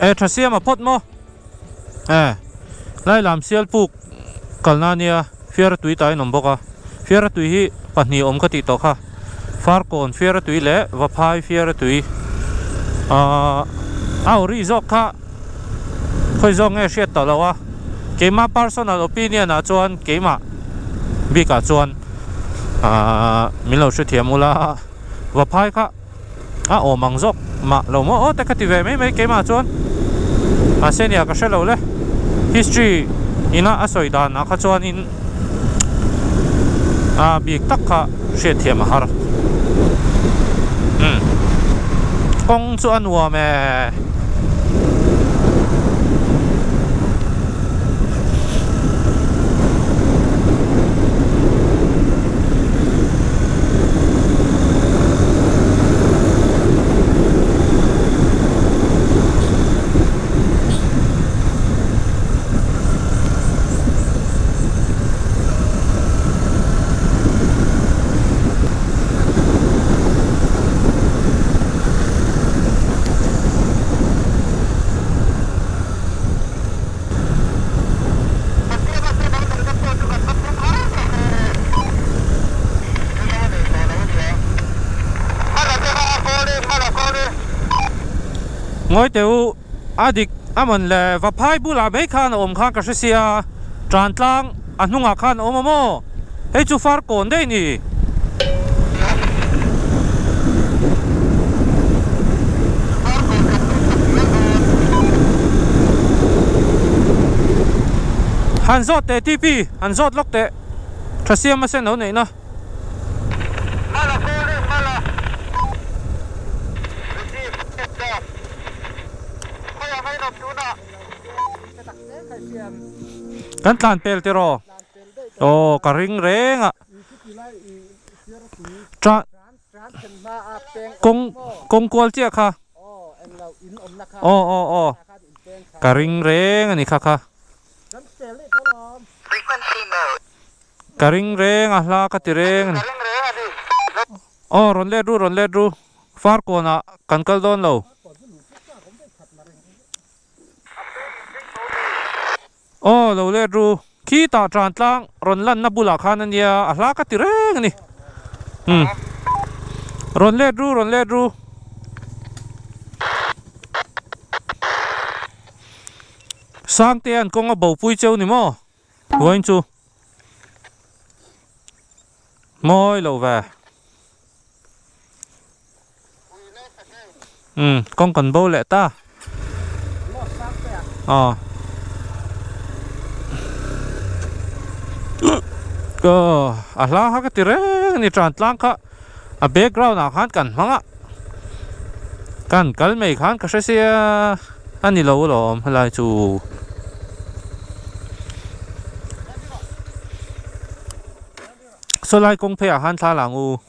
E tha siam a phawt maw e lai lam sial puk kalna ania fiara tui ta in awm bawk a fiara tui hi pahnih awm ka tih tawh kha farkawn fiara tui leh vaphai fiara tui ahh a ori zawk kha khawi zawk nge hriat tawh lo a keimah personal opinion ah chuan keimah bikah chuan ahh min lo hrethiam ula vaphai kha a awm ang zawk mah lo maw aw te ka ti ve mai mai keimah chuan mahse nia ka hre lo le history ina a sawi danah kha chuanin a bik tak kha hriatthiam a har umm kawng chu a nuam e. Ngawi teh u, a dik a man le, Vaphai bulah mai khan a awm khan ka hre sia, tan tlang a hnungah khan a awm a maw? Hei chu far kawn daih ni. Han zawt teh TP, han zawt lawk teh. Tha siam a sen lo neihna. Kan tlan pel tiraw? Aw ka ring reng a Tah kawng kawng kual chiah kha aw aw aw ka ring reng a ni kha kha ka ring reng a hla ka ti reng a ni aw rawn let ru rawn let ru farkawnah kan kal dawn lo. Aw lo let ru, khi tah tan tlang rawn lanna bulah khan a nia, a hla ka ti reng a ni. Umm. Rawn let ru, rawn let ru. Sangtea'n kawng a bopui cheu ni maw? Vawiin chu. Mawi lo ve. Umm kawng kan bo leh ta. Aw. Aw a hla kha ka ti reng a ni tan tlang kha a background ah khan kan hmang a kan kal mai khan ka hre sia a ni lo alawm helai chu. Saw lai kawng pheiah khan thla lang u.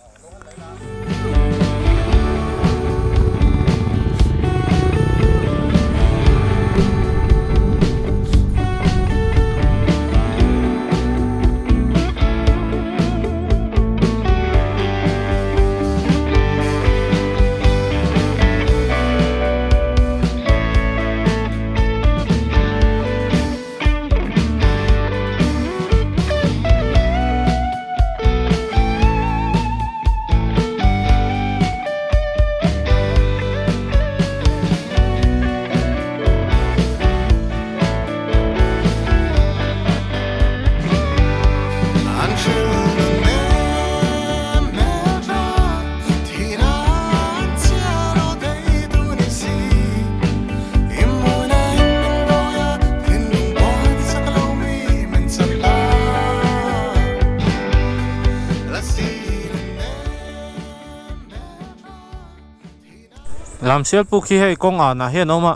Lamsial puk hi hei kawng anah hian a awm a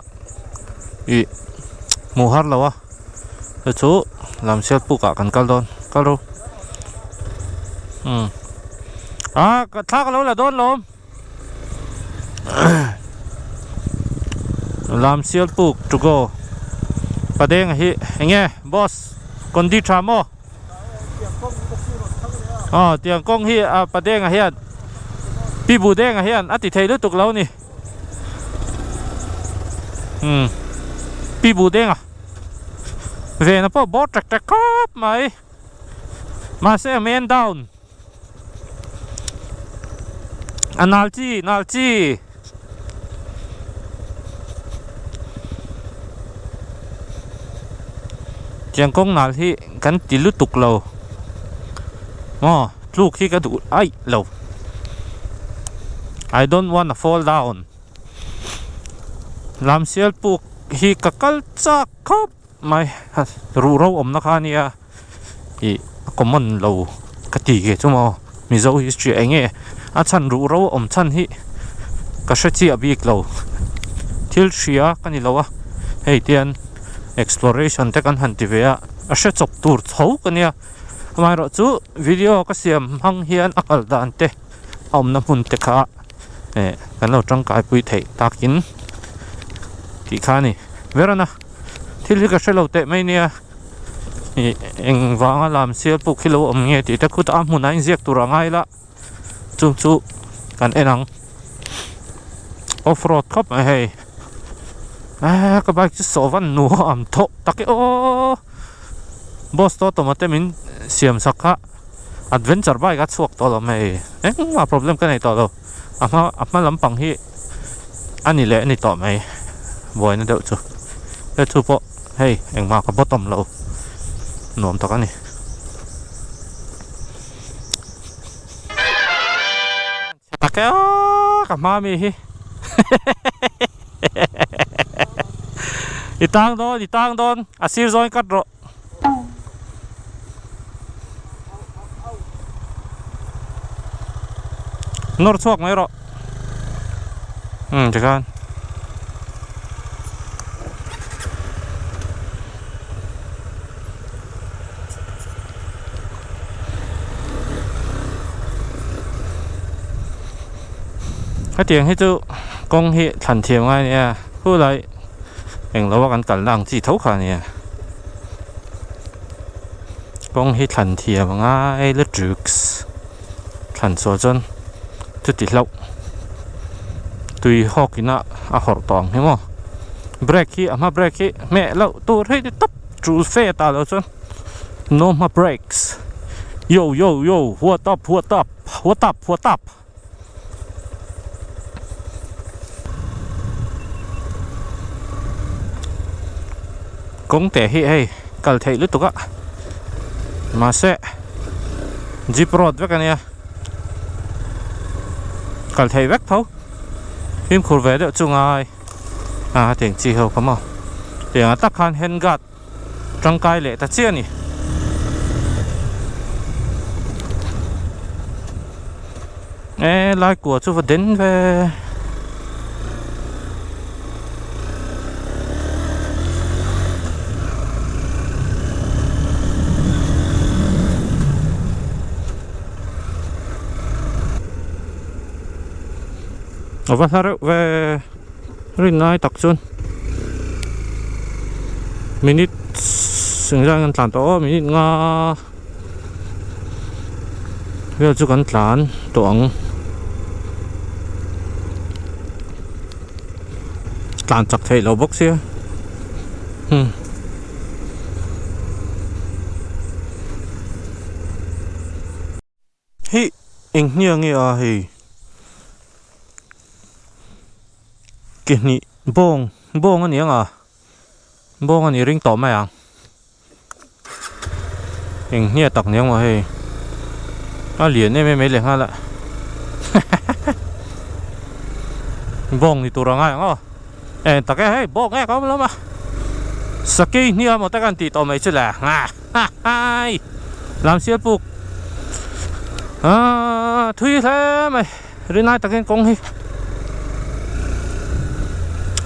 ih hmuh har lo a chu chu Lamsial puk ah kan kal dawn kal ro umm ah ka thla ka lo la dawn lawm Lamsial puk to go Padenga hi eng nge boss condi tha maw. Aw tiang kawng hi a Padenga hian Pi Budenga hian a ti thei lutuk lo ni umm Pi Budenga vena pawh bawr tek tek khawp mai mahse a man down a nal chi nal chi. Tiang kawng nal hi kan ti lutuk lo maw tluk hi ka duh aih lo I don't wanna fall down Lamsial puk hi ka kal chak khawp mai ruhro awmna kha ania ih a common lo ka ti ve chu maw Mizo history eng nge a chhan ruhro awm chhan hi ka hre chiah bik lo thil hria ka ni lo a hei tian exploration te kan han ti ve a a hre chawp tur tho ka nia amaherawh chu video ka siam hmang hian a kal dan te a awmna hmun te kha eh kan lo tangkai pui theih takin tih kha a ni ber a na thil hi ka hre lo teh mai nia. Ih eng vanga lam sial puk hi lo awm nge tih te khutah a hmunah inziak tur a ngai la chu chu kan en ang off road khawp mai hei eee ka bike chu sawh van nuam thawh tak e aw boss tawh tawma te min siam sak kha adventure bike a chhuak tawh lo mai engmah problem ka nei tawh lo a hma a hma lampang hi a ni leh a ni tawh mai buaina deuh chu he chu pawh. Hei engmah ka bottom lo nuam tak a ni. Chhe tak e aw ka hma mi hi i tang dawn i tang dawn a sir zawn cut rawh. Nawr chhuak mai rawh. Umm tikhan. Hetiang hi chu kawng hi thlan thiam ngai a nia khulai englo a kan kalna ang chi tho kha a nia kawng hi thlan thiam a ngai lutuk. Thlan chhuah chuan chuti hlauh tui hawk ina a hawrh tawh ang hi maw brake hi a hma brake hi hmeh loh tur hi ti tawp tul fe ta lo chuan no hma brakes yo yo yo what up what up what up what up. Kawng teh hi hei kal theih lutuk a mahse jeep road vek ania kal theih vek tho fimkhur ve deuh chu ngai a tiang chi ho kha maw tiang ah tak khan hand guard tangkai leh ta chiah a ni. E lai kua chu va den ve. A va hla reuh ve. Rin ngai tak chuan minute engzah nge an tlan tawh aw minute nga vel chu kan tlan tawh ang tlan chak theih loh bawk sia hmm. Hei eng hnia nge a hei ke hnih bawng bawng a ni ang a bawng a nih ring tawh mai ang eng hnia tak ni ang maw hei a lian em em mai leh nghal a bawng ni tur a ngai ang aw eng tak e hei bawng e ka awm lo ma sakei hnia maw te kan tih tawh mai chu le ha. Hai lam sial puk ah thui hle mai rinai takin kawng hi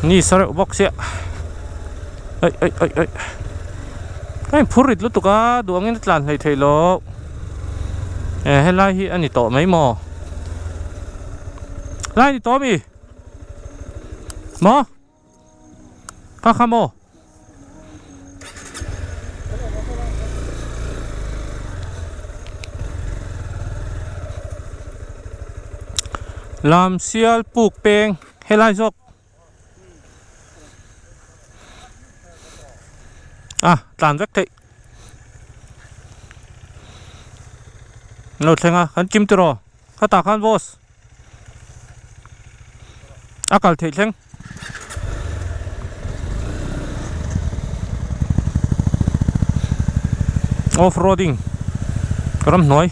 Ni sa reuh bawk sia. Aih aih aih aih. A in phur rit lutuk a, duh angin a tlan hleih theih loh. E helai hi a ni tawh mai maw? Lai ni tawh ami? Maw? Kha kha maw? Lam sial puk peng helai zawk a tlan vek theih lo thleng a kan kim tiraw khatah khan boss a kal theih thleng. Off roading ramhnuai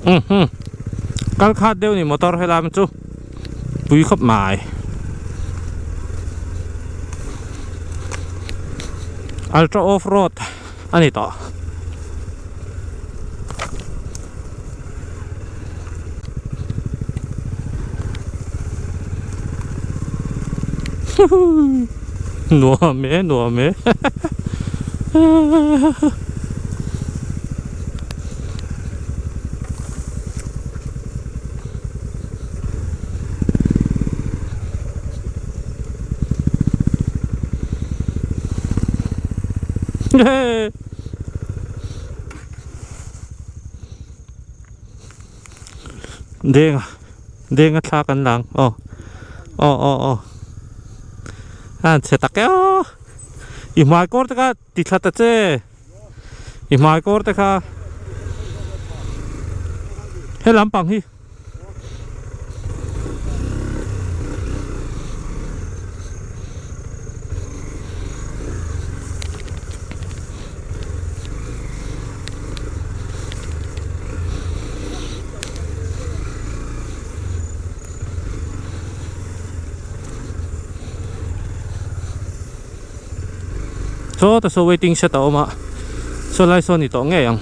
Umm kal khat deuh ni motor helai chu pui khawp mai ultra off road a ni tawh. Nuam e nuam e Denga denga thla kan lang aw aw aw aw a han chhe tak e aw i hmai kawr te kha ti thla ta che i hmai kawr te kha he lampang hi. Sawta saw waiting shed a awm a saw lai saw ni tawh ngei ang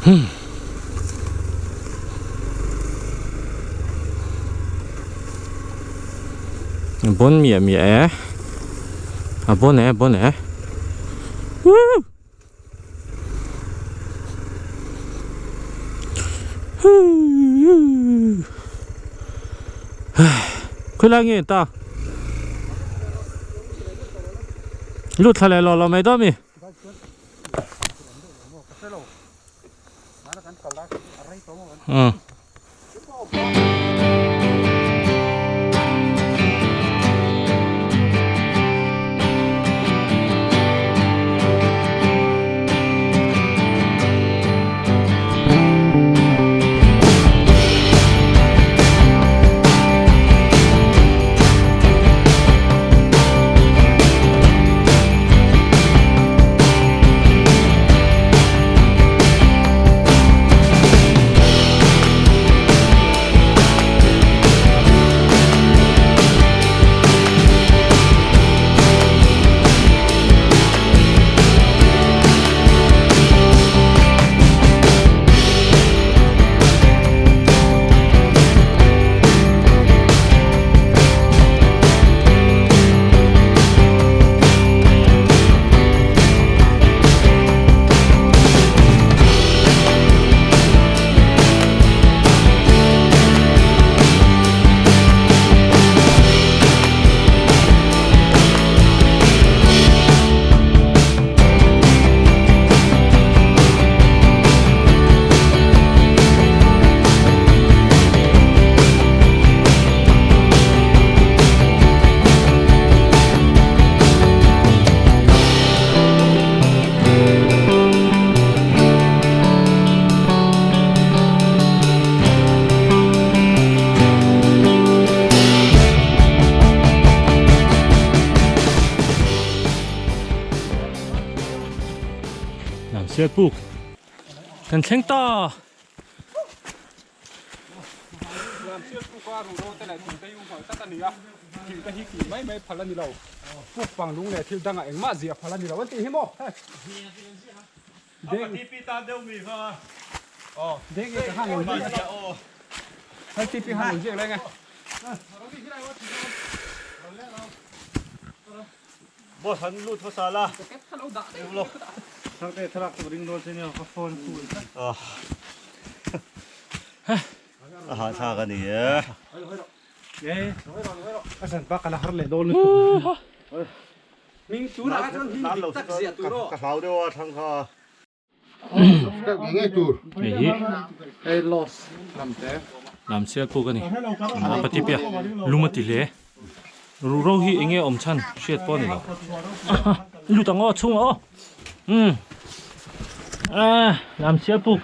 hmm. Bon miah miah e a bon e bon e woo khawilai nge ta lut thla leh lawh lawh mai dawn mi. Lamsial puk kan thleng ta. Lamsial puk a ruhro te leh thing te hi hmuh tak a ni a, thing te hi kih mai mai phal a ni lo. Puk pang lung leh thil dangah engmah ziah phal a ni lo an tih hi maw? Deng Deng e ka han lo ziak a. Hei TP han lo ziak leng e. Boss han lut hmasa la. Tharte thlalak chu ka ring dawn che nia ka phone chu. A hahthlak a ni e. A zan bak a la har leh dawn. Ming tunah kha chuan hming dik tak ziah tur aw. Ka hlau deuh a thlang kha. Hei hi Lamsial puk a ni. A pati piah lum a ti hle. Ruhro hi eng nge awm chhan hriat pawh a ni lo. Lut ang aw chhungah aw. Umm Lamsial puk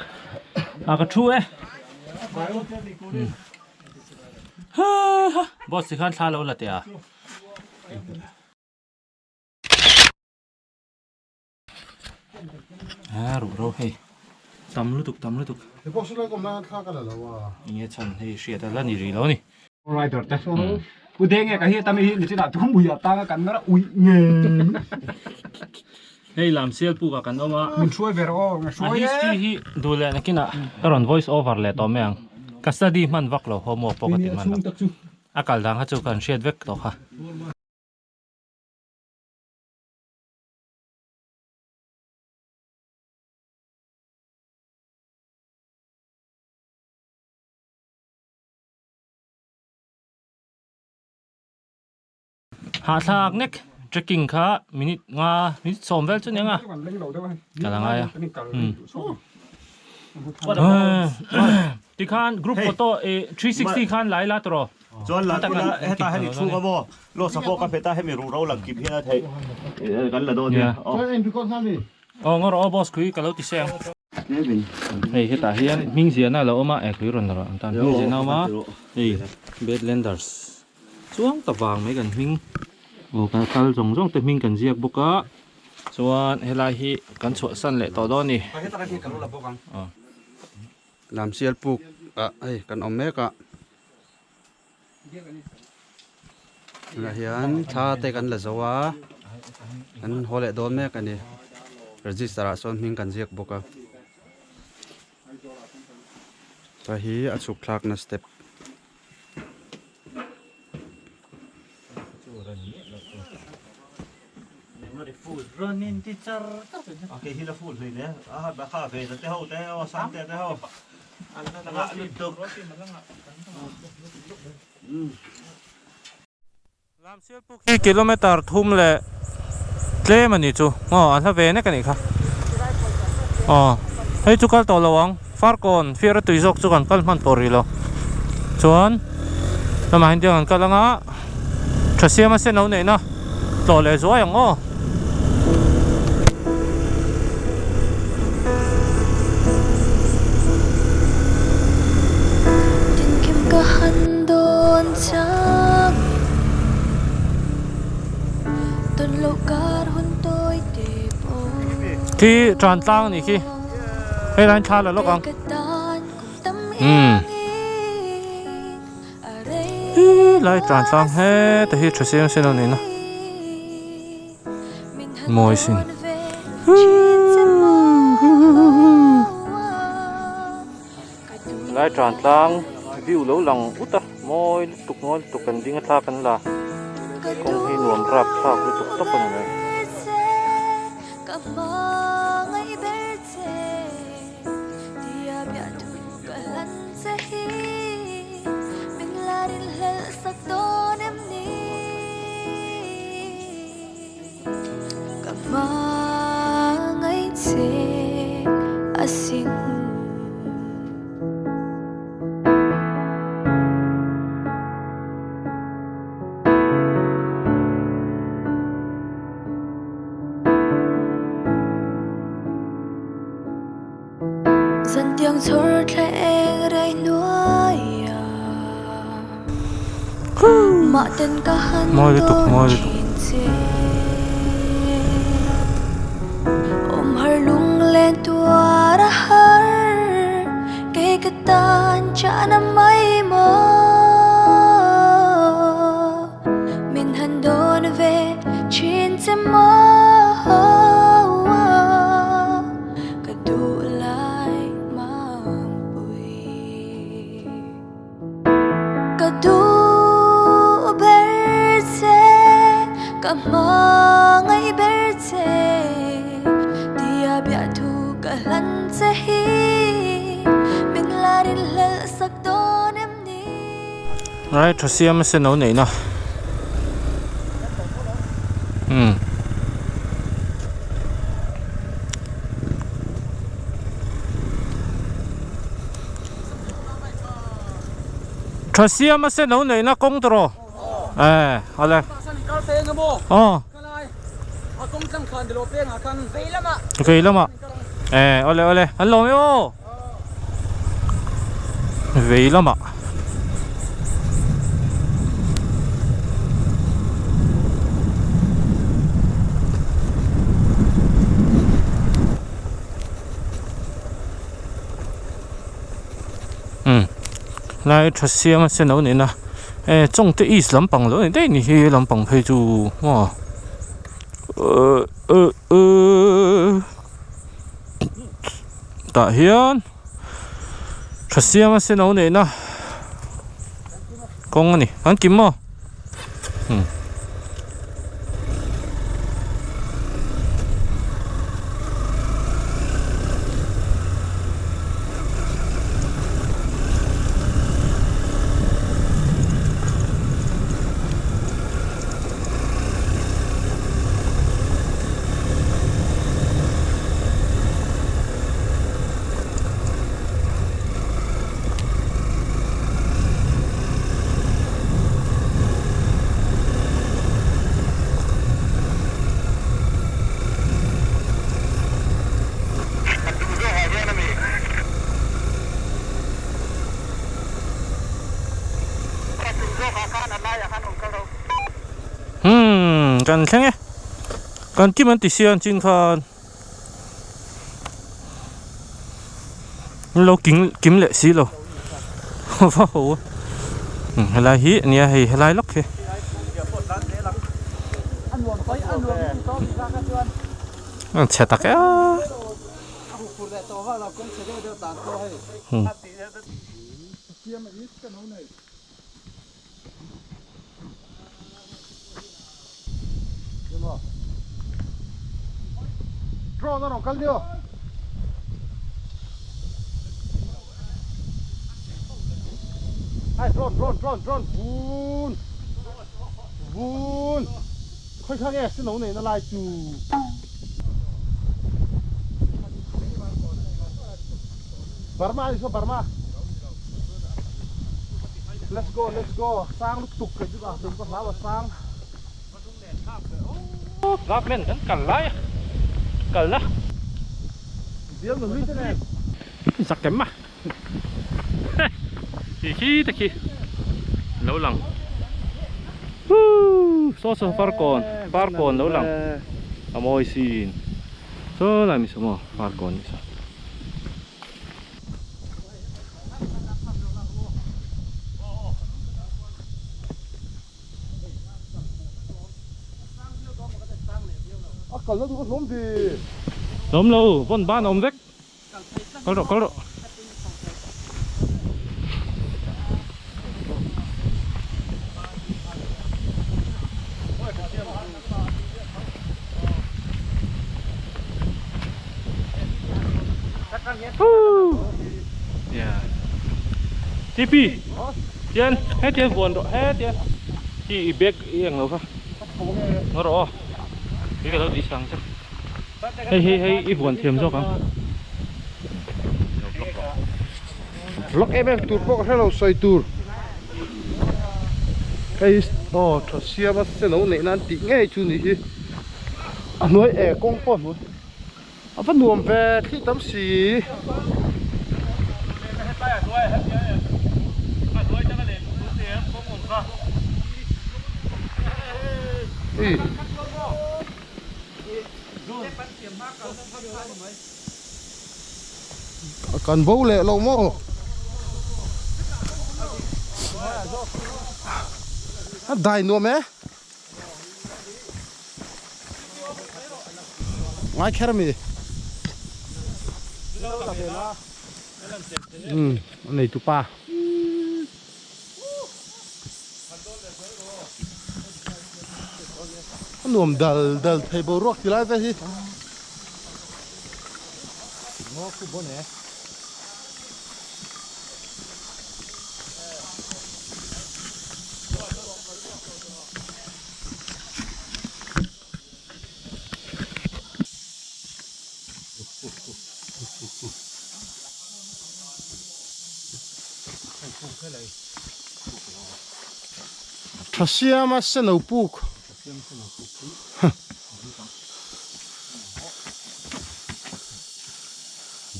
ah ka thu e. Boss tikhan thla lo la teh a. A ruh ro hei tam lutuk tam lutuk enge chhan hei hriat a la ni rih lo a ni. Rider te u deng e ka hi tami hi nichina thu mui ah tanga kan ngar ui nge hei lam sial puk ah kan awm a min hruai ve rawh aw nga hruai e a history hi duh leh nakinah ka rawn voice over leh tawh mai ang ka study hman vak lo homework pawh ka ti hman lo a kal dan kha chu kan hriat vek tawh kha. Hahthlak nek trekking kha minute nga minute sawm vel chu nia nga ka la ngai a tikhan group photo 360 khan lai la tawh Chuan la tuna heta hemi chhung a maw Losa pawh ka hmet a hemi ruh ro lang kim hian a theih kan la dawn nia. Aw ngaw rawh aw boss khui ka lo ti seng. Hei hetah hian hming ziahna a lo awm a eh khui rawn la rawh an tan hming ziahna a awm a hei Badlanders chuang ta vang mai kan hming aw kan kal zawng zawng te hming kan ziak bawk a chuan helai hi kan chhuahsan leh tawh dawn a ni. Lamsial puk ah hei kan awm mek a. Tunah hian thla te kan la zo a kan haw leh dawn mek a ni register ah sawn hming kan ziak bawk a ta hi a chhuk thlak na step. Lamsialpuk hi kilometer thum leh tlem a ni chu aw a hla ve nek a nih kha aw hei chu kal tawh lo ang Farkawn fiara tui zawk chu kan kal hman tawh rih lo chuan lamah hian tiang an kal anga tha siama sen lo neihna tlawh leh zuai ang aw. Tinkim ka han dawn changin tawn loh kar hun tawi te pawh. Khi tan tlang a nih khi hei lai thla la lawk ang. Umm. Lai tan tlang heta hi tha siam sen a ni na mawi sin lai tan tlang view lo lang ut a mawi lutuk mawi lutuk kan ding a thla kan la kawng hi nuam rap thlak lutuk tawp a ni mai. Zantiang chhawr thla eng rei hnuaia mah ten ka han Mawi lutuk, dawn mawi lutuk. thin che. Awm har lunglen tu. hmangaih ber che tia biahthu ka hlan che hi min la rinhlelh sak dawn em ni? Rai tha siam a sen lo neihna. Umm. Tha siam a sen lo neihna kawng tawh rawh. Eh, ale. Aw. Vei lamah. Eh, awle awle. An lawm e aw. Vei lamah. Umm lai tha siam a sen lo nen a e chawngte east lampang lo ni daih ni hi lampang phei chu maw uh uh uh tah hian tha siam a sen lo nen a kawng a ni an kim maw umm. Umm kan thleng e kan kim an ti sia an chin khan. Lo king kim leh si lo va ho a helai hi ania hei helai lawk hi a chhe tak e a Drone a rawn kal dio. Hai drone drone drone drone vun vun khoi kha nge sin lo nei na lai chu. Burma ni so Burma. Let's go let's go sang lutuk ka chu a tum ka hlau a sang. Government kan kal lai a kal na. Bial nu hlui te nen. Zak em a khi khi te khi lo lang Woo saw saw farkawn farkawn lo lang a mawi sin saw lai mi saw maw farkawn ni saw. A kalna duh a hlawm ve. Hlawm lo, vawn ban a awm vek. Kal rawh, kal rawh. TP Tian hetiang vuan rawh hetiang hi i bag i eng lo kha ngaw rawh aw i ka lo tih sang che hei hei hei i vuan thiam zawk ang vlog em em tur pawh ka hre lo sawi tur hei aw tha siama se lo neih nan tih ngei chu ni hi a hnuai e kawng pawh a hnuai. A va nuam ve thli tam si. Kan bo leh lo maw? A dai nuam e. Ngai kher ami? Umm a nei tupa. A nuam dal dal thei boruak ti lai vel hi. Tha siama seno puk.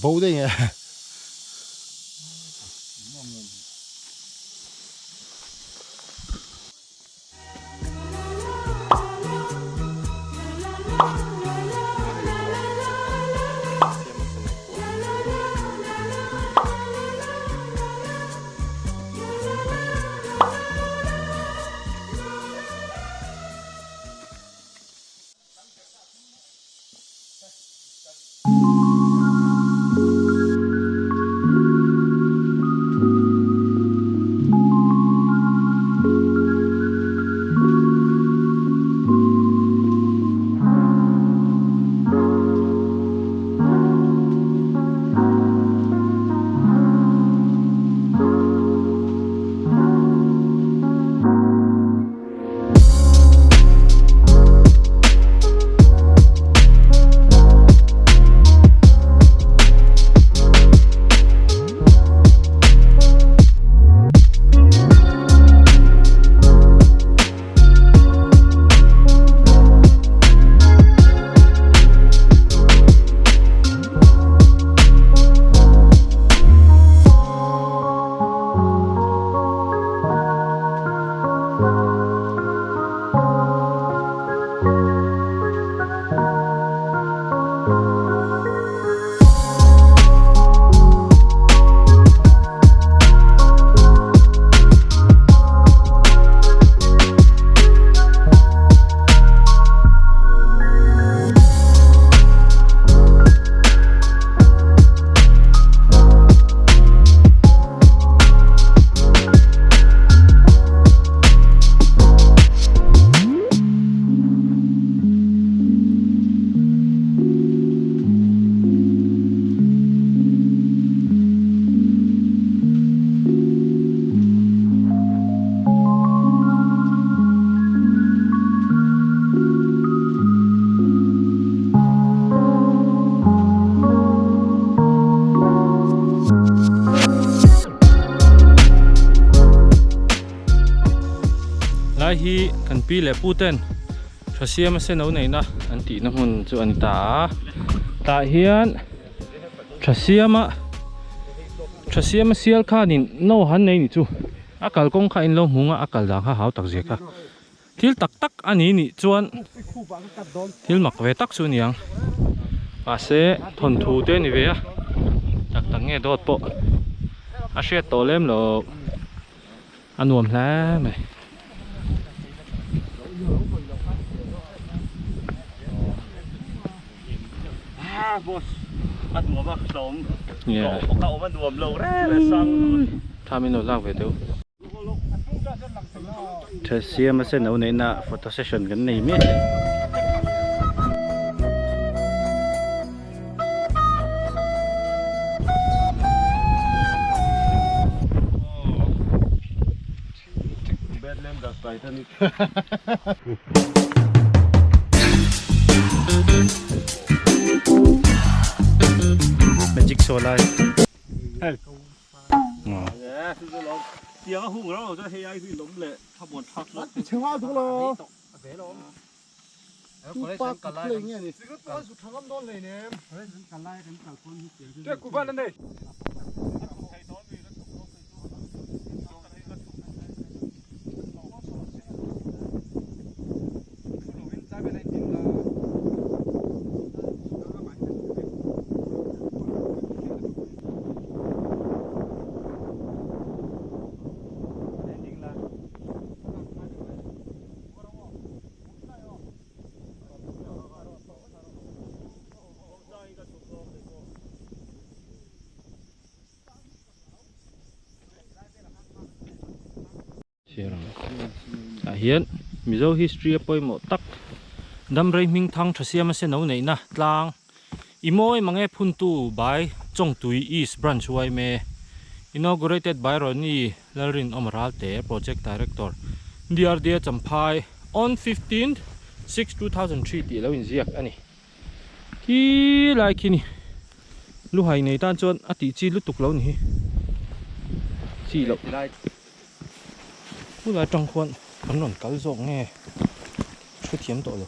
Bo daih nge. Lai hi kan pi leh pu ten tha siam a seno neihna an tihna hmun chu a ni ta a tah hian tha siama tha siama sial khanin no han nei ni chu a kalkawng kha in lo hmu ang a a kal dan kha hau tak zia kha. Thil tak tak a ni nih chuan thil mak ve tak chu a ni ang. Mahse thawnthu te a ni ve a, tak tak nge dawt pawh a hriat tawh lem lo a nuam hle mai. Tha min lo lak ve deuh. Thasiam a sen lo neihna photo session kan nei mek. Magic show lai. Tah hian Mizo history a pawimawh tak. Damrei hming thang tha siam a se no neihna tlang i mawi mange phuntu by Chawngtui East Branch yma Inaugurated by Ronnie Lalrinawm Ralte Project Director DRDA Champhai on 15 6 2003 tih lo inziak a ni. Khi lai khi ni luhai nei tan chuan a tih chi lutuk lo ni hi chi loh khulai atang khuan kan rawn kal zawk nge thu thiam tawh lo.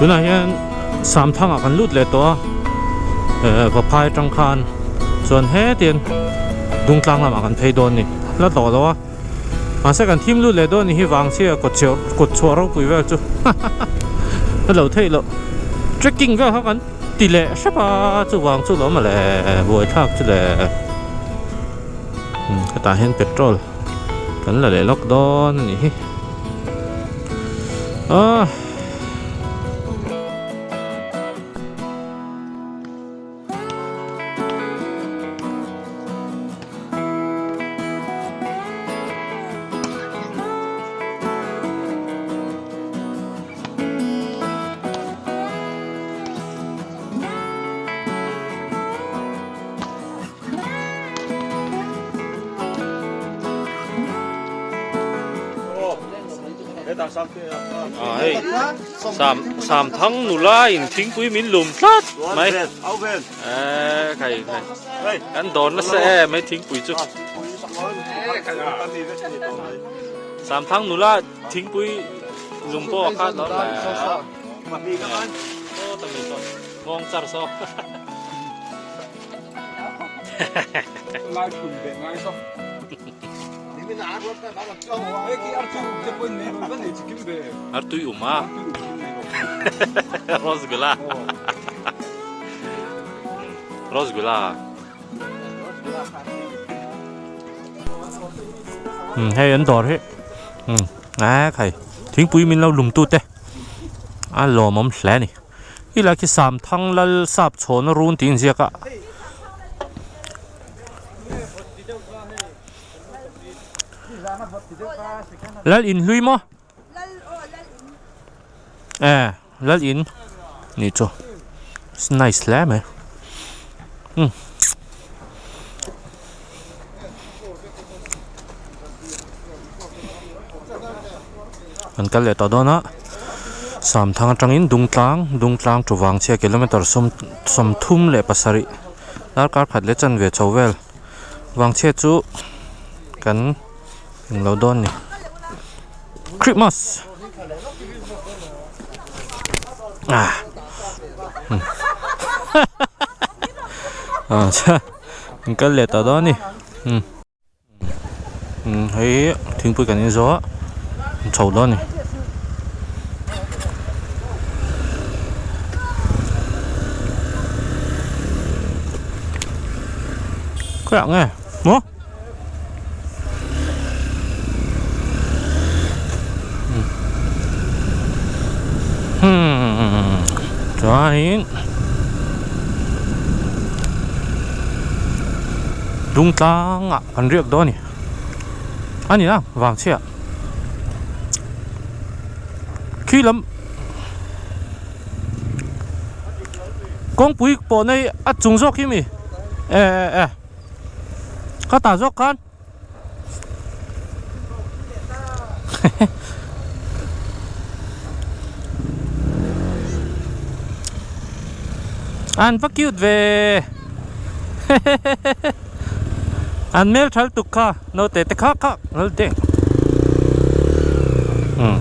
Tunah hian Samthangah kan lut leh tawh a eh Vaphai atang khan chuan hetiang Dungtlang lamah kan phei dawn a ni la tawh lo a mahse kan thim lut leh dawn a ni hi vang chhia kawt chhiah kawt chhuah ropui vel chu a lo theih loh trekking vel kha kan ti leh hrep a chuvang chu lo mawle buaithlak chu le hetah hian petrol kan la leh lawk dawn a nih hi ah. Hei sam sam thang nula in thingpui min lum tlat mai eh khai khai kan dawn nasa em hei thingpui chu sam thang nula thingpui lum pawh a khat lo le ngawng char saw lai phun ve ngai saw Artui um a Rosgula Rosgula um hei an dawr hi um a khai thingpui min lo lum tu te a lawmawm hle a ni hi lai khi Samthang lal sap chhawna run tih a inziak a. Lal in hlui maw? Eh, lal in ni chu. It's nice hle mai. Hmm. Kan kal leh tawh dawn a. Samthang atangin Dungtlang, Dungtlang to Vangchhia kilometer sawm 37. Darkar khat leh chanve chho vel Vangchhia chu kan englo dawn ni Christmas ah ah chha kan kal leh tawh dawn ni um. Hei thingpui kan inzawh a chho dawn a ni. Khawiah nge maw? Hmm chuanin Dungtlangah kan riak dawn a ni. A ni a vang chhiah. Khi lam kawngpui pawh nei a chung zawk hi mi e e e ka tah zawk khan. An va cute ve An hmel thal tuk kha naute te kha kha lal deng umm.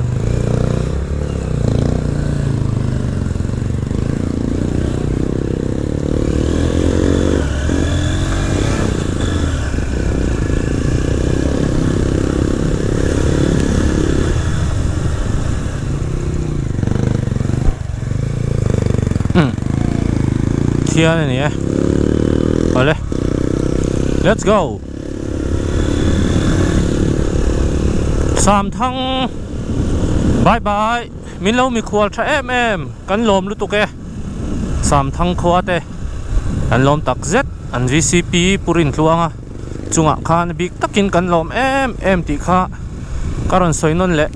Thian a ni e awle let's go Samthang bye bye. min lo mikhual tha em em kan lawm lutuk e Samthang khua te kan lawm tak zet an vcp pu Rintluanga chungah khan bik takin kan lawm em em tih kha ka rawn sawi nawn leh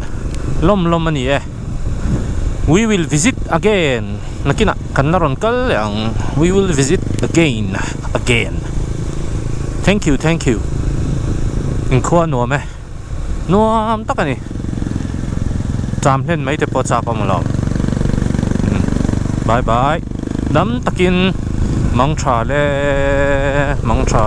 lawm lawm a ni e we will visit again nakinah kan la rawn kal leh ang we will visit again again thank you thank you inkhua nuam e nuam tak a ni cham hlen mai te pawh chak awm lo bye bye dam takin mang tha le mang tha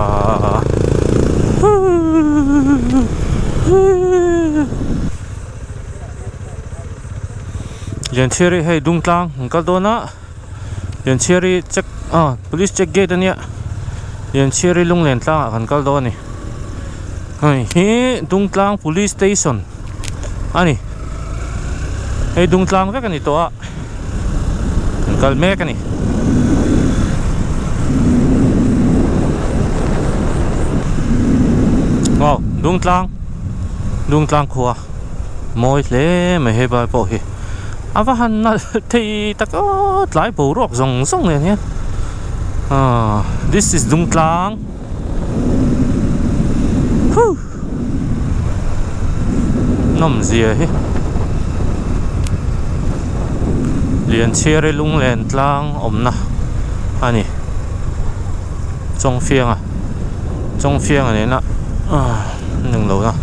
Lianchhiari hei Dungtlang an kal dawn a Lianchhiari check ah police check gate ania Lianchhiari lunglen tlangah kan kal dawn a ni hei hi Dungtlang police station a ni hei Dungtlang vek a ni tawh a kan kal mek a ni. Wow Dungtlang Dungtlang khua mawi hle mai hei vai pawh hi a va han nalh thei tak aw tlai boruak zawng zawng nen hian ah this is Dungtlang huh nawm zia hi Lianchhiari lunglen tlang awmna a ni Chawngfianga Chawngfianga nena ah ning lo na.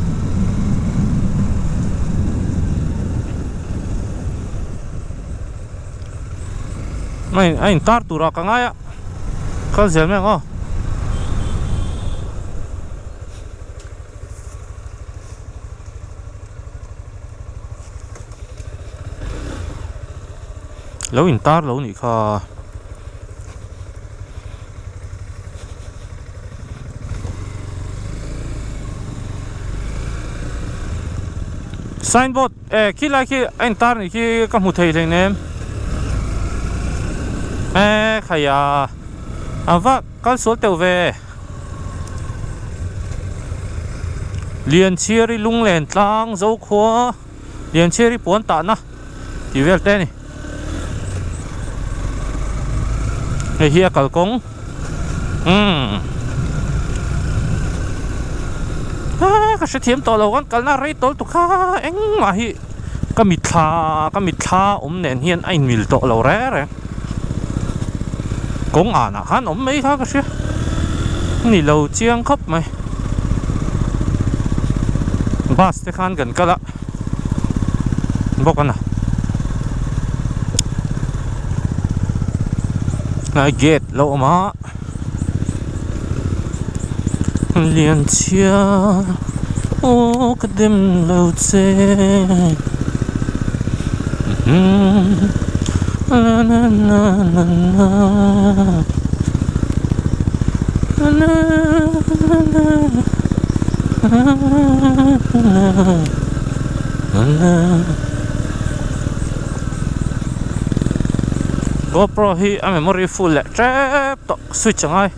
A intar turah ka ngai a. Kal zel mai ang aw. Lo in tar lo nih kha. Signboard eh khi lai khi a in tar nih khi ka hmu thei hleinem eh khaia a va kal sual teuh ve Lianchhiari lunglen tlang Zokhua Lianchhiari puan tahna tih vel te a ni hei hi a kalkawng umm aa ka hrethiam tawh lo kan kalna rei tawl tuk kha engmah hi ka mitthla ka mitthla awm nen hian a inmil tawh lo reng reng kawng anah khan awm mai kha ka hria ni lo chiang khawp mai bus te khan kan kal a. Bawk a na hnai gate lo awm a lian chhia aw ka dem lo che la la la la la la la la. GoPro hi a memory full leh tep tawh switch a ngai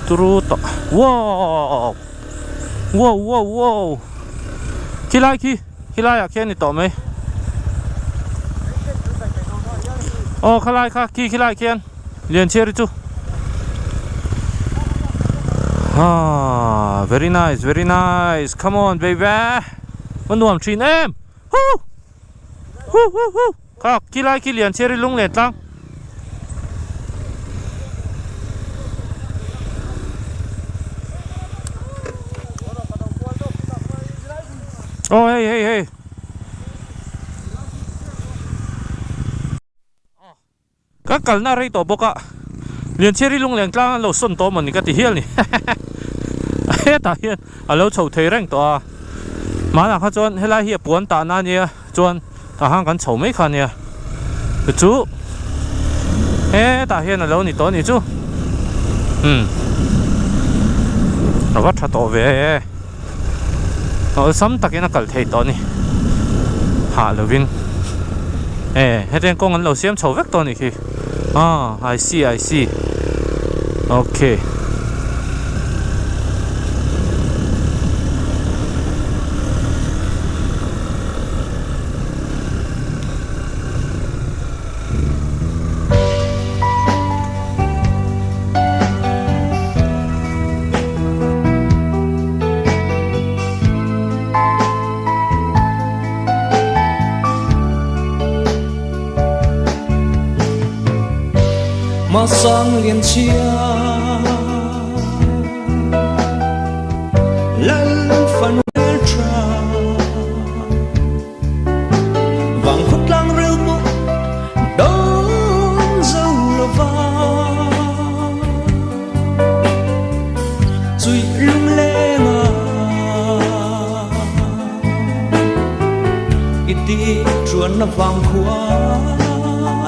turu tawh wow wow wow wow khilai khi khilai ah khian ni tawh mai aw khalai kha khi khilai khian. Lianchhiari chu Haa very nice very nice come on baby a nuam thin em hoo hoo hoo hoo kha khilai khi Lianchhiari lung len tlang aw hei hei hei. Ka kalna rei tawh bawk a, Lianchhiari lungleng tlang an lo sawn tawh mawni ka ti hial ni hetah hian a lo chho thei reng tawh a, hmanah kha chuan helai hi a puan tahna a nia chuan tah khan kan chho mai kha a nia chu chu hetah hian a lo ni tawh a ni chu umm a va tha tawh ve e awlsam takin a kal thei tawh a ni hah lovin e hetiang kawng an lo siam chho vek tawh a nih khi ah I see I see okay. Keimah sang lian chhia Lal fanu hmeltha Vang khawt tlang rel pawh dawn zo lova Chui lung leng a I ti chuan na vang khua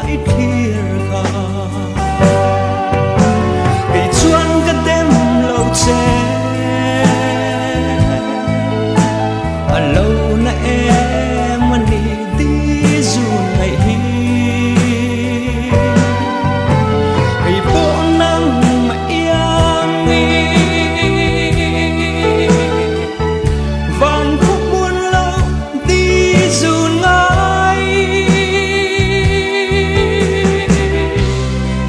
i thlir kha Kei chuan ka dem lo che A lo na em a ni ti zun ngaih hi Kei pawh nang mah iang i Van khawp muan lo ti zun ngai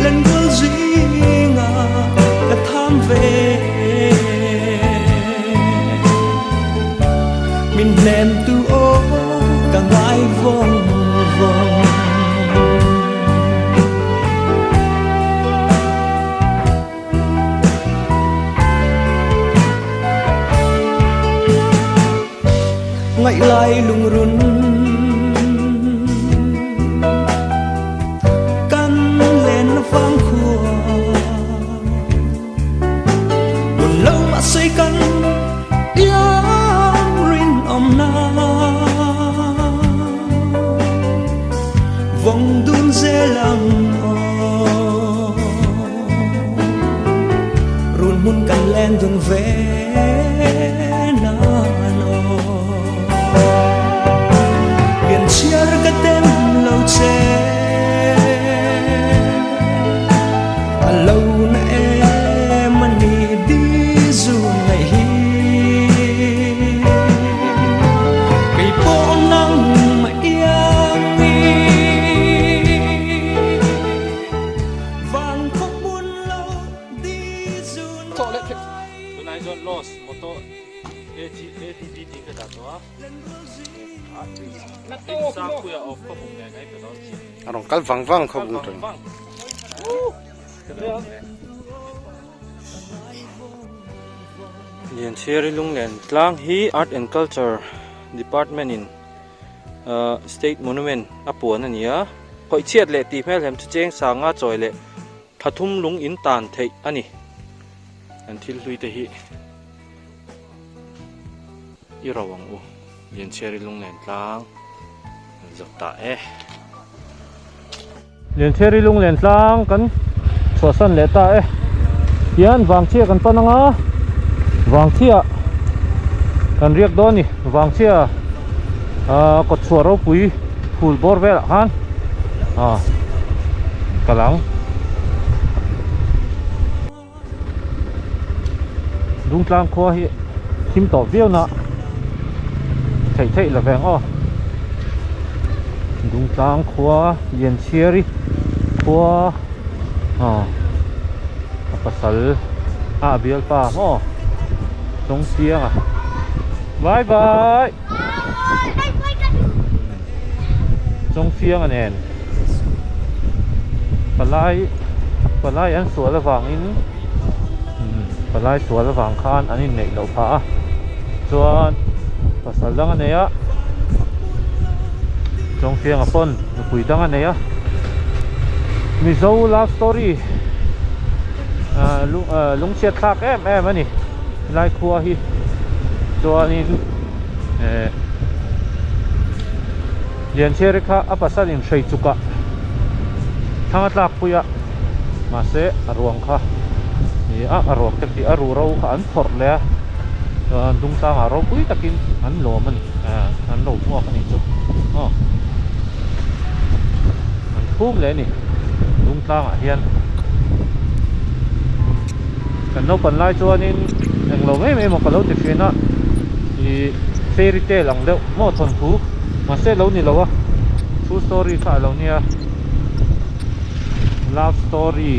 Len rual zinga ka tham ve Min hnem tu aw ka ngai vawng vawng. Ngaih lai lungrun kan len vang khua buồn lâu mà xây căn yam rin om na vong dun dễ lăng o run mun kan len dun ve na no Lian chhiar ka tem lo che A lo na em a ni di zu ngaih hi Kei pawh nang mah iang i Van khawp mun lo di zu Tunah chuan Loss motor ATV tih ka dah tawh a. Sangpuia of khawbung nen a inpe dawn thin. A rawn kal vang vang khawbung tawh. Lianchhiari Lunglen tlang hi Art and Culture Department in State Monument a puan a ni a. Khawihchhiat leh tih hmelhem chu cheng sanga chawi leh thathum lung in tan theih a ni. An thil hlui te hi. I ro ang u, Lianchhiari Lunglen tlang an zawt ta e. Lianchhiari Lunglen tlang kan chhuahsan leh ta e. Tihian Vangchhia kan pan anga, Vangchhia kan riak dawn a ni. Vangchhia ah kawtchhuah ropui phul bawr velah khan ah kal ang. Dungtlang khua hi thim tawh viau na theih theih lo veng aw Dungtlang khua Lianchhiari khua aw a pasal a a bialpa maw Chawngsianga bye bye Chawngsianga nen. Palai palai an sual avangin palai sual avang khan an inneih loh phah a chuan pasal dang a nei a Chawngfianga pawn nupui dang a nei a Mizo love story ah lungchhiat thlak em em a ni helai khua hi chuanin eh. Lianchhiari kha a pasal in hrei chuk a, thlang a tlak pui a, mahse a ruang kha ni a, a ruang te tih a ruhro kha an phawrh leh a, chuan dungtlangah ropui takin an lawm a ni, an lo hmuak a nih chu aw, an phum leh a ni dungtlangah hian kan naupan lai chuanin englo mai mai emaw ka lo ti thin a, ih fairy tale ang deuh maw thawnthu. Mahse lo ni lo a, true story kha a lo nia, love story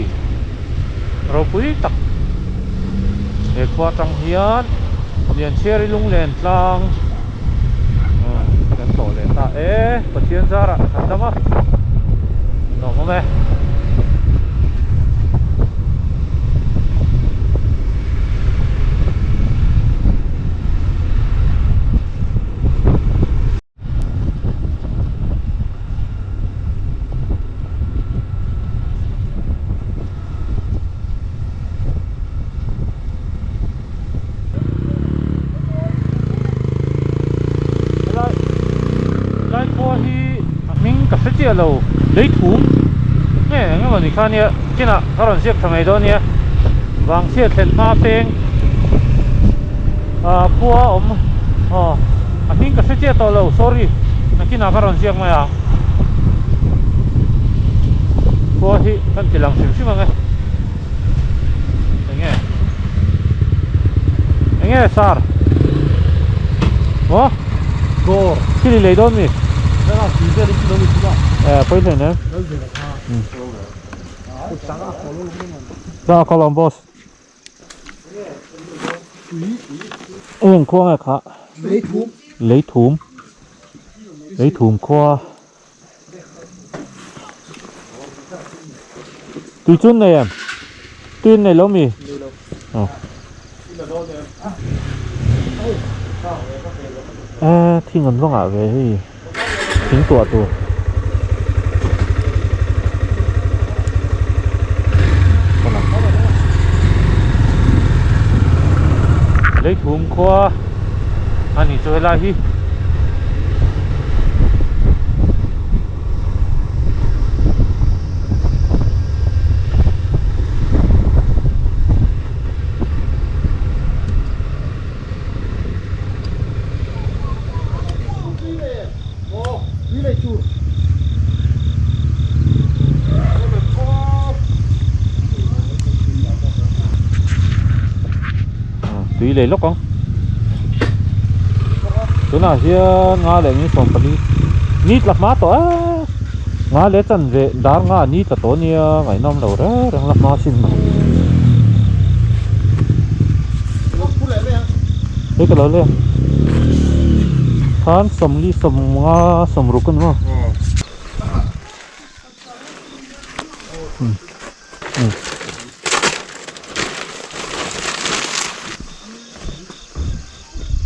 ropui tak he khua atang hian Lianchhiari Lunglen tlang kan tlawh leh ta e, Pathian zarah kan dam a, nuam awm e. chiah lo lei thum nge eng emaw ni kha nia chinah ka rawn ziak tha mai dawn nia vangchhia thlen hma peng ah khua a awm aw a hming ka hre chiah tawh lo sorry nakinah ka rawn ziak mai ang khua hi kan ti lang hrim hrim ang e enge enge sar maw Dawr thil i lei dawn mi Nangah tui vel in lo ni thung a. Eh pawi hle nen. Za a kalawm boss. Eng khua nge kha? Leithum. Leithum. Leithum khua. Tui chun nei em? Tui nei lo mi? Nei lo. Aw. Eh thing an va ngah ve hei thing tuah tur. Leithum khua a ni chu helai hi. Tui lei lawk ang tunah hian nga leh ni 14 ni tla hma tawh a nga leh chanve dar nga ni tla tawh ania ngaihnawm lo reng reng la hma sin mai hei ka lo leh khan sawmli sawmnga sawmruk ani maw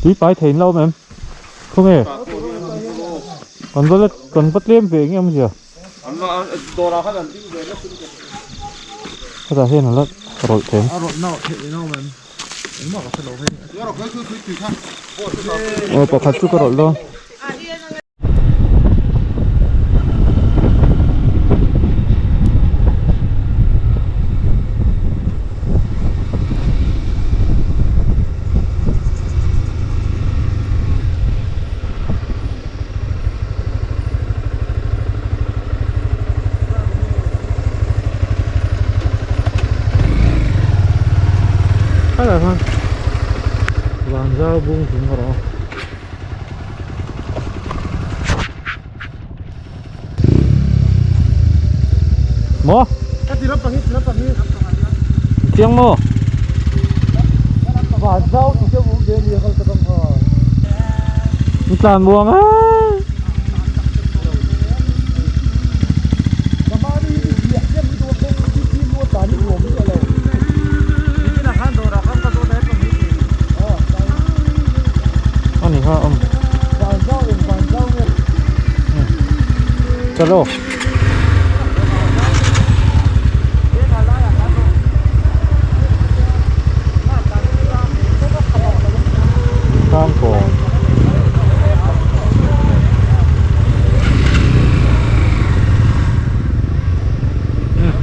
Tui pai thei in lo awm em? Khawnge? Kan va la kan va tlem ve eng em zia? Hetah hian a la rawlh thei ang. Aw pakhat chu ka rawlh dawn. Vanzau bung chung erawh a. Maw? Chiang maw? An tlan muang a. Ani kha awm. Chalo. Tangkawn.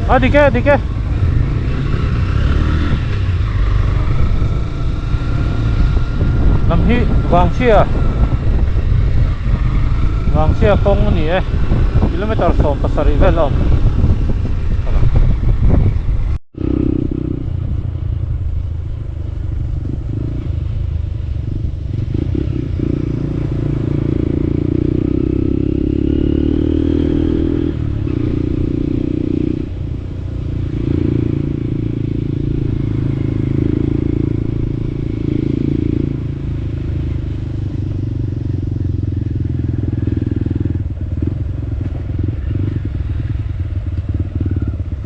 A dik e a dik e. Lam hi Vangchhia Vangchhia kawng a ni e kilometer 17 vel a awm.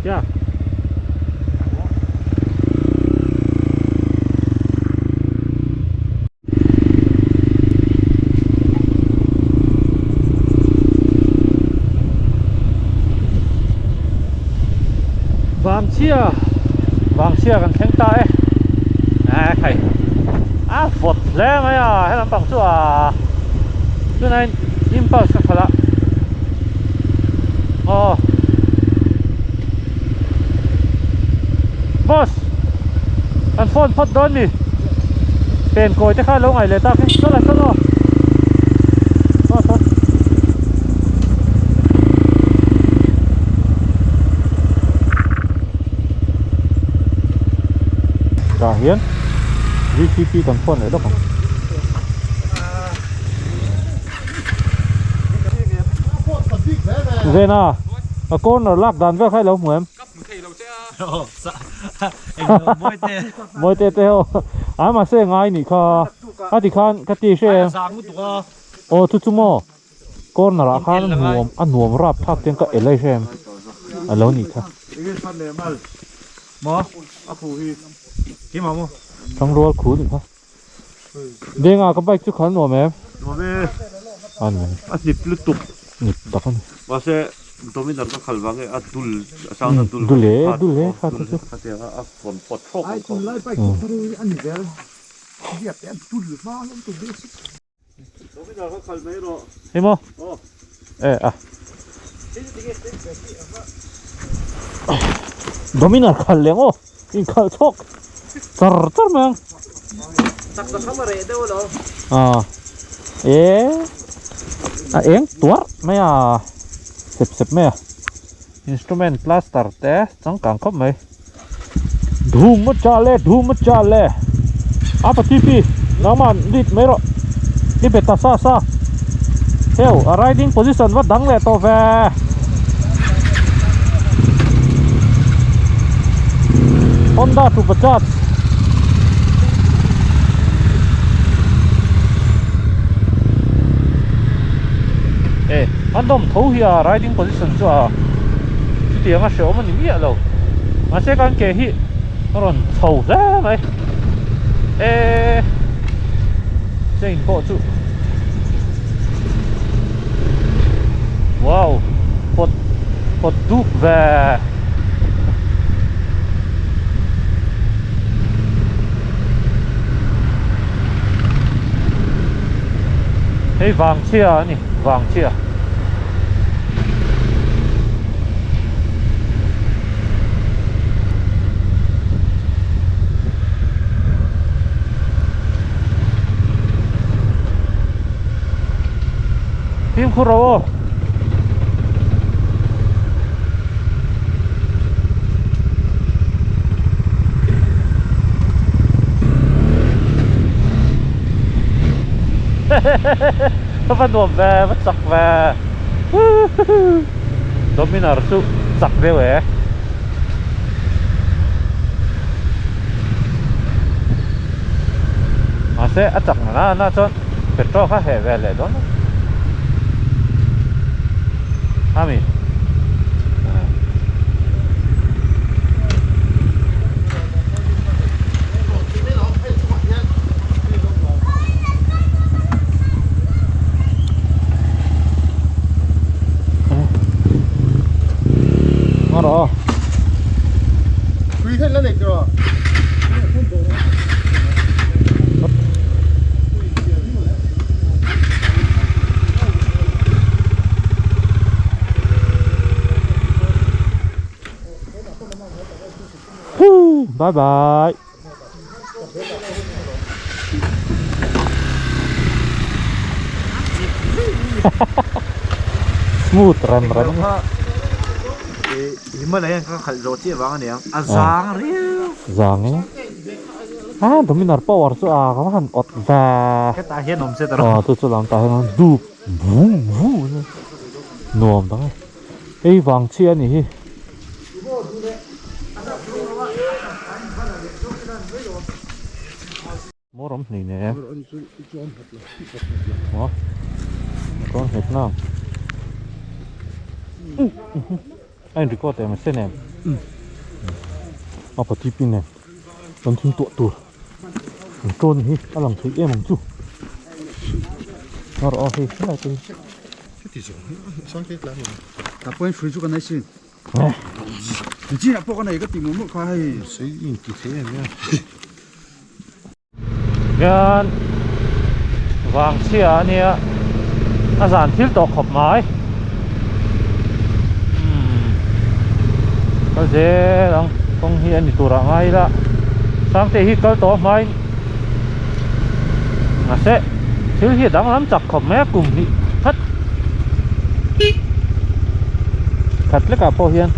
Yeah. Vangchhia Vangchhia kan thleng ta e a khai a vawt hle mai a he lampang chu a tunah hian impulse ka khalh a. Aw. Boss. Kan phone phawt dawn ni. Pen kawi te kha lo ngai leh tak e. Saw la saw aw. Saw saw. Tah hian VCP kan phone leh lawk ang. Vena, a corner lak dan vel kha i lo hmu em? Ka hmu thei lo che a. Mawite te ho. A mahse ngai nih kha. A ti khan ka ti hre em? Aw chu chu maw? Corner ah khan a nuam a nuam rap thlak chian ka elai hre em? A lo nih kha. Thangrual khu nih kha. Denga ka bike chu kha nuam em? Nuam e. A nuam. A hnip lutuk. Hnip tak a ni. Mahse Dominar ka khal vang e a dul a sound a dul. Dul e dul e kha chu chu. Khatiang a a rawn pawt hrawk ang kha. Tunlai bike chu thar a ni zel. Ziak te a dul hma hlawm tur basic. Dominar ka khal mai rawh. Hei maw? Aw. E a. Dominar khal leng aw. Inkhalh chhawk char char mai ang. Taksa kham a reh deuh alawm. Ah e a eng tuarh mai a sep sep mai a instrument cluster te changkang khawp mai dum a chal e dum a chal e a pa TP nangmah lead mai rawh i be ta sa sa heu a riding position va dang leh tawh ve. Honda to Bajaj e an dawm tho hi a riding position chu a chutiang a hreawm a ni miah lo mahse kan ke hi a rawn chho hle mai e chain pawh chu Wow pawt pawt dup ve. Hei vang chhia a ni vang chhia. Fimkhur rawh aw. Ka va nuam ve, va chak ve. Dominar chu chak deuh e. Mahse a chak nana na chuan petrol kha heh ve leh dawn a ami Ngon rồi. Tui khan la nei tiraw. Bye bye. Smooth rem rem. Himalayan ka khalh zawh chiah vang aniang a zang riau. Zang e. A Dominar power chu a ka va han awt ve. Hetah hian awm se ta rawh. Aw chu chu lam tah hian dup vu vu nuam tak e. Hei vang chiah a nih hi. Maw ram hnih nei em? Maw? Chuan nghet nang. A in record em a sen em? A pati pin em? Kan thing tuah tur. An tawn hi a lang thei em ang chu. Ngarawh a hei helai te hi. Ta pawhin hrui chu ka nei sin. Chinah pawh ka nei ka ti mawh mawh kha hei. Sei in ti thei em em. Hian vang chhia a nia a zan thil tawh khawp mai. Kal zel ang kawng hi a ni turah ngai ila Sangte hi kal tawh hmain mahse thil hi a danglam chak khawp mai a kum hnih khat khat lekah pawh hian.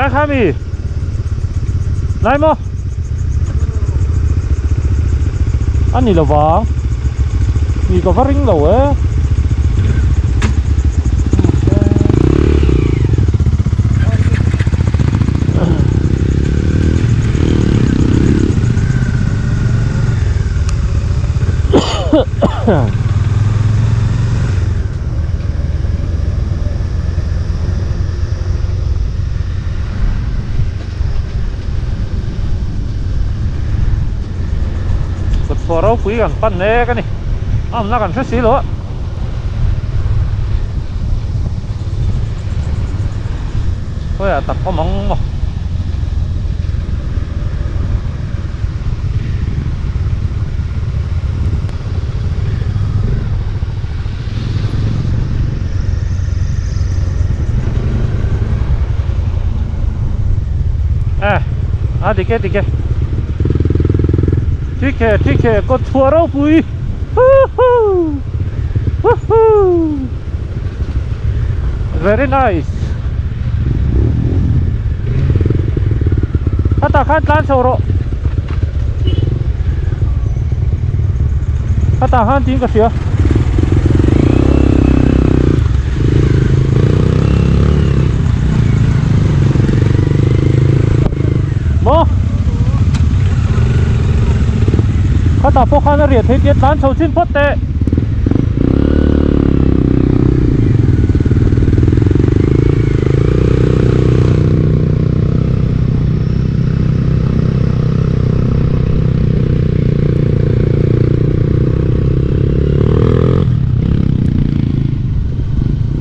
Lai kha mi Lai maw A ni lo vang Mi ka va ring lo e Kutchhuah ropui kan pan mek a ni a awmna kan hre si lo a. Khawiah tak awm ang maw? Eh, a dik e dik e. Thik he thik he kawt chhuah ropui. Woohoo! Woohoo! Very nice. Hetah khan tlan chho rawh. Hetah khan tiin ka hria. Maw? Khatah pawh khan a riah theih tia tlan chho chin phawt teh.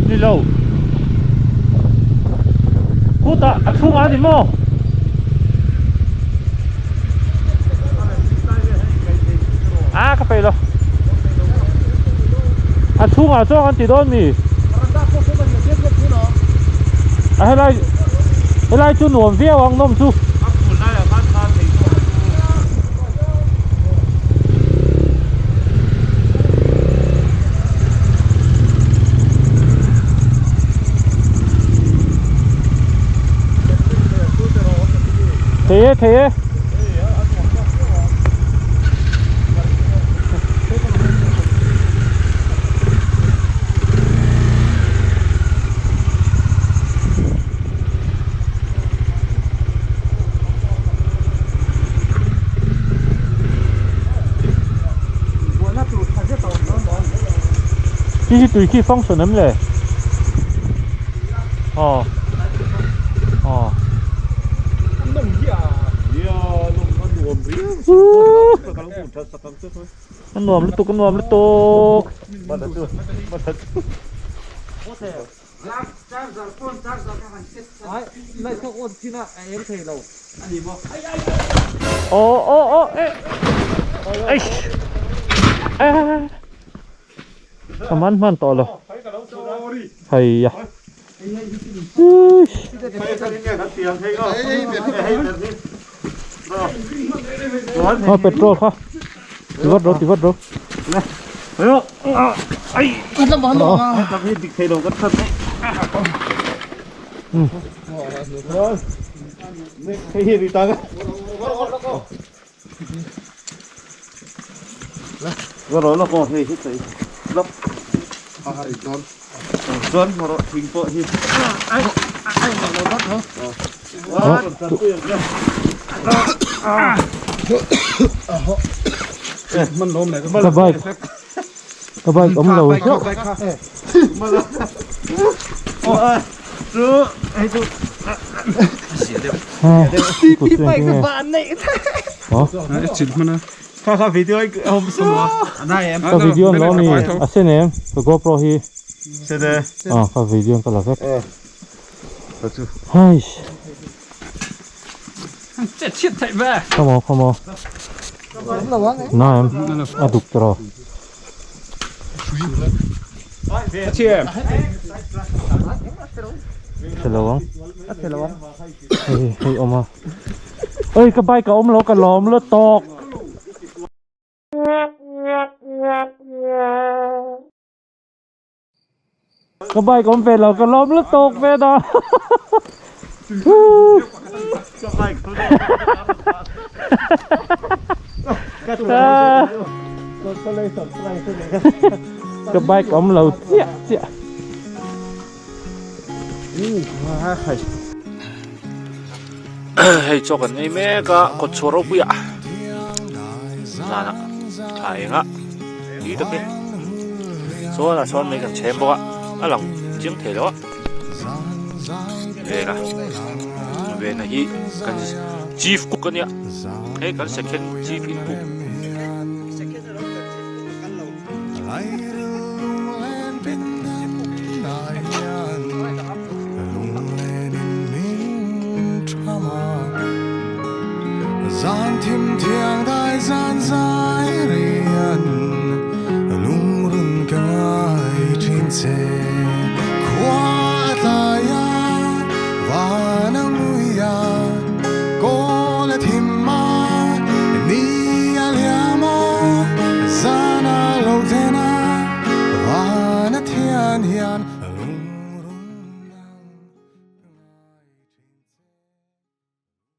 Ni lo. Khutah a chhungah a ni maw? A ka peih lo. A chhungah chuan kan ti dawn mi. A helai helai chu nuam viau ang nawm chu. Thei e thei e. Hi hi tui khi function em le? Aw. Aw. A nuam lutuk a nuam lutuk. Aw aw aw e eish ka man hman tawh lo hei a Aw petrol kha ti vat ro ti vat ro Ka bike ka bike awm lo hlauh Ka video an lo a mi a sen em ka GoPro hi. Sene. Ah ka video in ka la vek. Eh. Ka chu. Haish. Che chhiat theih ve. Come on, come on. Na em. A duk tawh. A chhe em. Chhe lo ang. A chhe lo ang. Hei hei awm a. Oi ka bike a awm lo ka lawm lo tawk. Ka bike awm ve lo ka lawm lo tawk ve da. Ka bike Ka bike awm lo chiah chiah. Hei chaw kan ei mek a kawt chhuah ropui ah zanah thla eng a tui tak hi chuan ah sawn mai kan chhem bawk a a lang chiang thei lo a vena vena hi kan chief cook a nia hei kan second chief in cook.